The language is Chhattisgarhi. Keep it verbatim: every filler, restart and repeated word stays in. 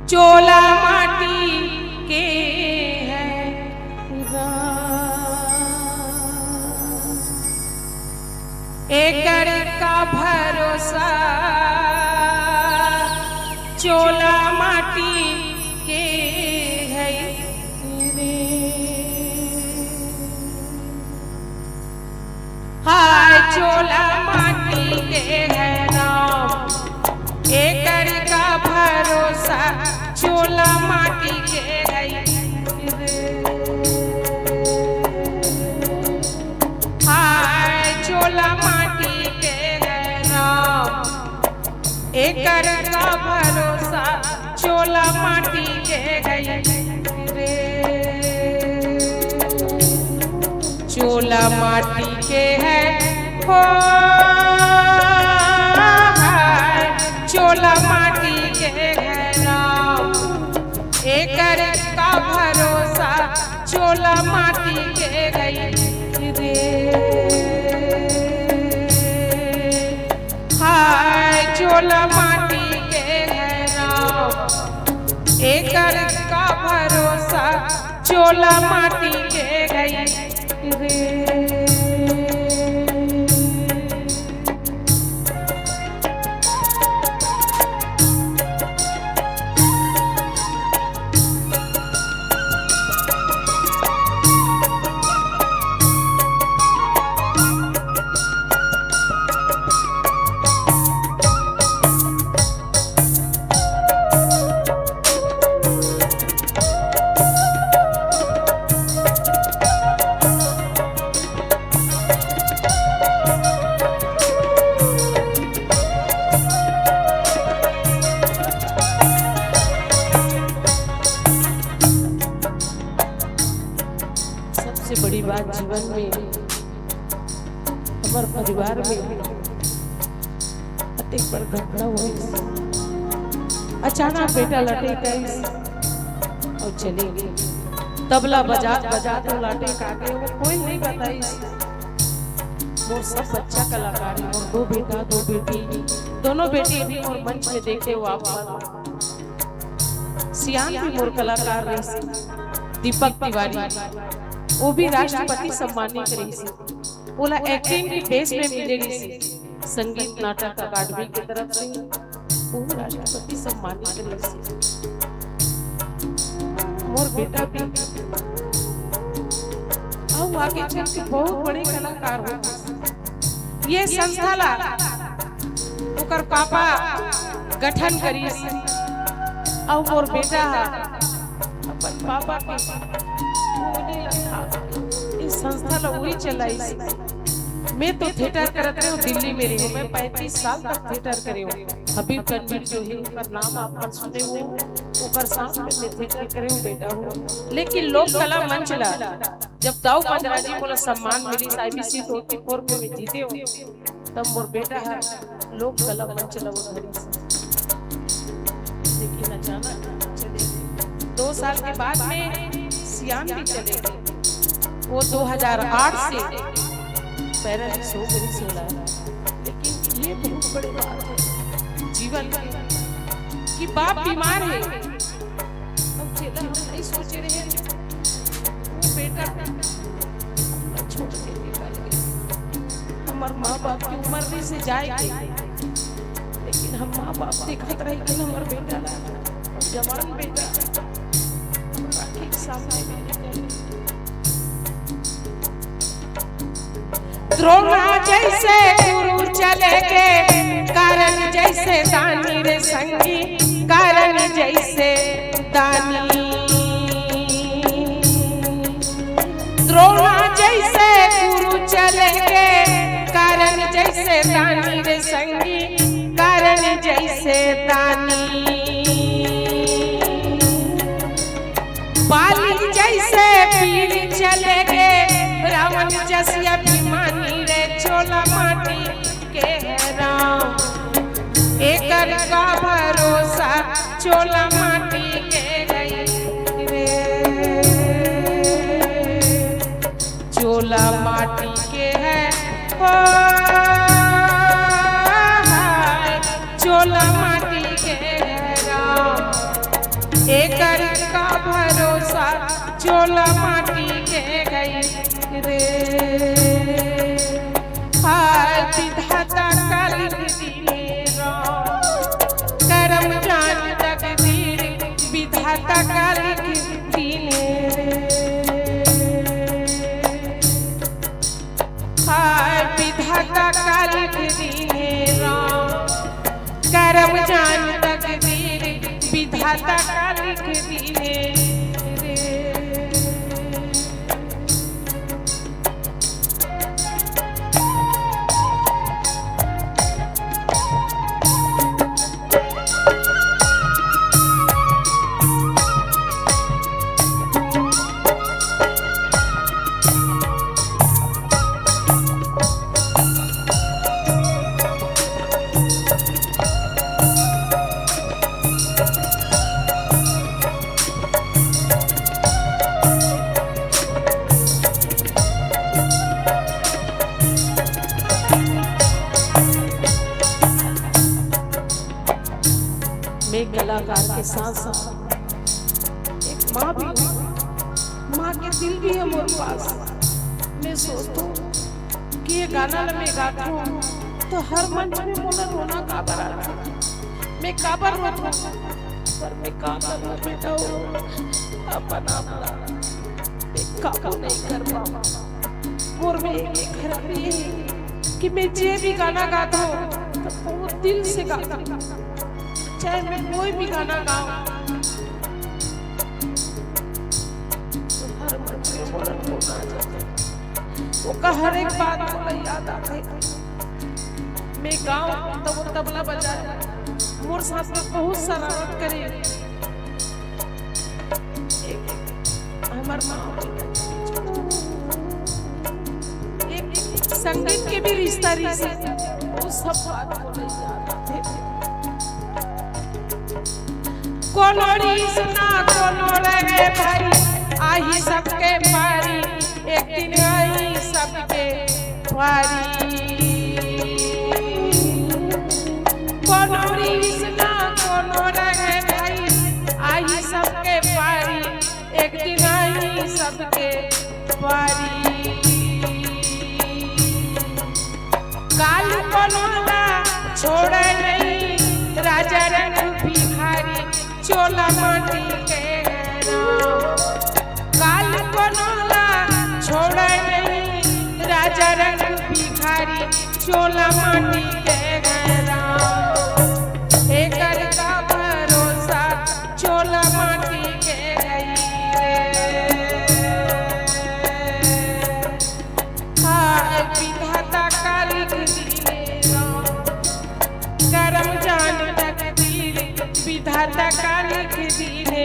चोला माटी के है राम, एकर का भरोसा, चोला माटी के है रे। हाय चोला माटी के है राम, एकर का भरोसा, चोला माटी के है रे। हाय चोला माटी के है राम, एकर का भरोसा, चोला माटी के गई रे। चोला माटी के है हो, चोला माटी के है राम, एकर का भरोसा, चोला माटी के गई रे। हाय चोला माटी के है राम, एकर का भरोसा, चोला माटी के गई रे। सबसे बड़ी बात जीवन में, हमर परिवार में अतेक बड़ घटना होइस। अचानक बेटा लटेक आइस अउ चले गे। तबला बजात बजात वो लटेक आगे, वो कोई नहीं बताइस। मोर सब बच्चा कलाकार हे, मोर दो बेटा, दो बेटी, दोनों बेटी अभी मोर मंच में देखे हो आप मन। सियान भी मोर कलाकार रहिस, दीपक तिवारी, वो भी राष्ट्रपति सम्मानित रहिस। ओला एक्टिंग के बेस में मिले रहिस, संगीत नाटक अकादमी के तरफ से वो राष्ट्रपति सम्मानित रहिस। मोर बेटा भी अउ आगे चल के बहुत बड़े कलाकार हो। ये संस्था ला ओकर पापा गठन करिस, अउ मोर बेटा ह अपन पापा के बोले ला था। ये संस्था ला वही चलाइस। मैं तो थिएटर करत रहे हूँ, दिल्ली में रहे हूँ, मैं पैंतीस साल तक थिएटर करे हूँ। हबीब रणवीर जो है, ओकर नाम आप मन सुने हो, ओकर साथ में मैं थिएटर करे हूँ, बेटा हूँ। लेकिन लोक कला मंच ला जब दाऊ मंदराजी मोला सम्मान मिलिस, आईबीसी ट्वेंटी फोर में मैं जीते हूँ, तब मोर बेटा ह लोक कला मंच ल उधरिस। लेकिन अचानक चले गे। दो साल के बाद में सियान भी चले गे। वो दो हज़ार आठ से पैरालिस हो गई सोला। लेकिन ये बहुत बड़ी बात है जीवन की, कि बाप बीमार है, अब चेला हम नहीं सोचे रहे, वो बेटा हमला छोड़ के निकल गया। हमार माँ बाप की उम्र भी से जाए के, लेकिन हम माँ बाप देखत रहे कि हमार बेटा ला, जवान बेटा, राखी के सामने में निकल गया। द्रोणा जैसे गुरु चले गे, कर्ण जैसे दानी रे संगी, कर्ण जैसे दानी। द्रोणा जैसे गुरु चले गे, कर्ण जैसे दानी रे संगी, कर्ण जैसे दानी। बाली जैसे वीर चले गे, रावण जैसे अभिमानी रे, चोला माटी के है राम, एकर का भरोसा, चोला माटी के गई रे। चोला माटी के है हो, हाय, चोला माटी के है राम, ला माटी के गई रे। हाय विधाता का लिख दीने राम, करम जान तकदीर विधाता का लिख दीने रे। हाय विधाता का लिख दीने राम, करम जान तकदीर विधाता का लिख दीने रे। मैं कलाकार के साथ साथ एक माँ भी हूँ। माँ के दिल भी है मोर पास। मैं सोचता हूँ कि ये गाना ला मैं गाता हूँ तो हर मंच में मोला रोना काबर आथे, मैं काबर रोता हूँ, पर मैं का करूँ बेटा, हो अपन आप ला मैं काबू नहीं कर पाऊँ। मोर में एक खराबी है कि मैं जे भी गाना गाता हूँ तो बहुत दिल से गाता हूँ, चाहे मैं कोई भी गाना गाऊँ। तो हर मंच में मोला रोना आ जाता है। ओकर हर एक बात मोला याद आथे। मैं गाँव तब वो तबला बजाए, मोर साथ में बहुत शरारत करे। एक हमर माँ एक संगीत के भी रिश्ता रिश्ता, वो सब बात मोला याद आथे। कोनो रिस ना कोनो रहे भाई, आही सबके पारी, एक दिन आही सबके पारी। कोनो रिस ना कोनो रहे भाई, आही सबके पारी, एक दिन आही सबके पारी। काल कोनो ला छोड़े नहीं राजा रंग भिखारी, चोला माटी के राम। काल कोनो ला छोड़े नहीं राजा रंग भिखारी, चोला माटी के राम। एकर का भरोसा चोला माटी के गई रे। हाय विधाता का लिख दीने राम, करम जान तकदीर विधाता का लिख दीने